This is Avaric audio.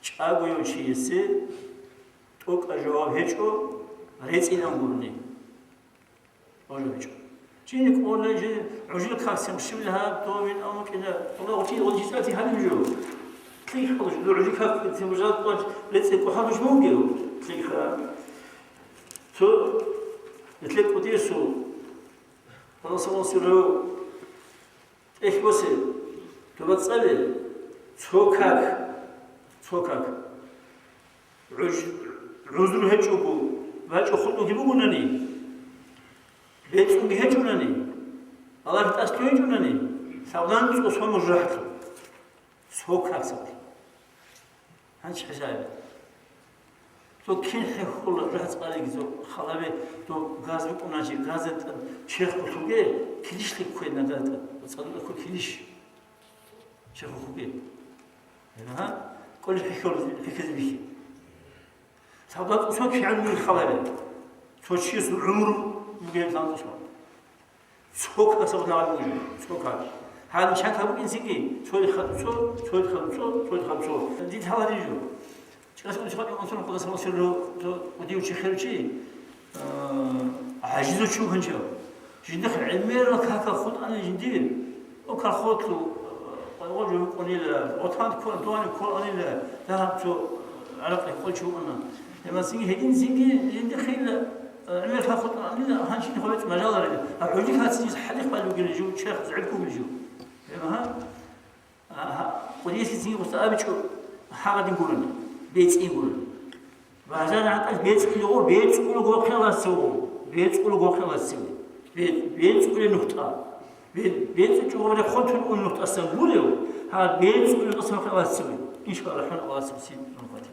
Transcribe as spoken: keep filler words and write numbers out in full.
ЧӀагояв чиясе тӀокӀаб жаваб гьечӀо, рецӀинан гурони. Гьоркьоб гьечӀо. Жиндир кӀолеб жо, гӀужил какцин щиб гьаб, дов вин амукӀина, Аллагь чи гъоджи цӀати гьаниб жо. Лъикъ гьалуш, гӀужил какцин бужат къванч рецӀи кӀухӀалуш мугев. Лъикъа. Цо этлъе кӀудиясул, Аллагь салам сирав, ТӀехь босе, тоба цӀале, цо как, цо как. ГӀуж-, гӀузру гьечӀого, бачӀо хутӀулги бугунани, бецӀунги гьечӀунани, Аллагь тӀасги гьечӀунани, лъабдан цӀосун мужахӀлъу. Цо как саб. Гьанчи хӀисабе. Цо кин хӀехьула, жагьцӀалиги цо халаве, то газ букӀуначи, газда тӀад черх хъулъуге, килищ лъикӀ ккведна газда тӀад, цӀадулъа ккве килищ черх хъулъуге. Гьа, кӀолеб хӀехьол-, хӀехьезе бихьи. Цо кигӀан бугеб халаве. Цо чиясул гӀумру бугеб лъандусун. Цо касаб нагъаб буго, цо как. Гьанча кабукӀинцинги, цояхъ цо, цояхъ цо, цояхъ цо. Дид гьалади жо. Чияс унсухъ унсун хъудасан сирлу, цо удив чи херчи, а, гӀажизу чугьанчав. Жиндихъ гӀемерал какал хутӀани жиндир. О, колхозлъу, э, къайгъо жо букӀунила, ватан ккола, дугьани кколанила, дагьаб цо, э, гӀаракъи къойчи вукӀана. Гьебмацинги гьединцинги жиндихъила, э, гӀемер хахутӀанила, гьанчи хъвецӀ мажаларила. А гӀули хасиз хӀалихъ балугила жо, черх зӀибкугила жо. Гьеб гьа, а, гьа, къудиси цинги гъуса абичӀо, гьагъадин гурони, бецӀин гурони. Бажаран гӀатӀалъ бецӀулего, бецӀулего хъела цеве, бецӀулего хъела цеве. Бе-, бецӀуле нухтӀа. Бе-, бецӀичӀого рехун тун ун нухтӀасан гурев, гьа, бецӀулего хъела цеве. Иншаллагь, хӀун Аллагьас сибси нухтӀа.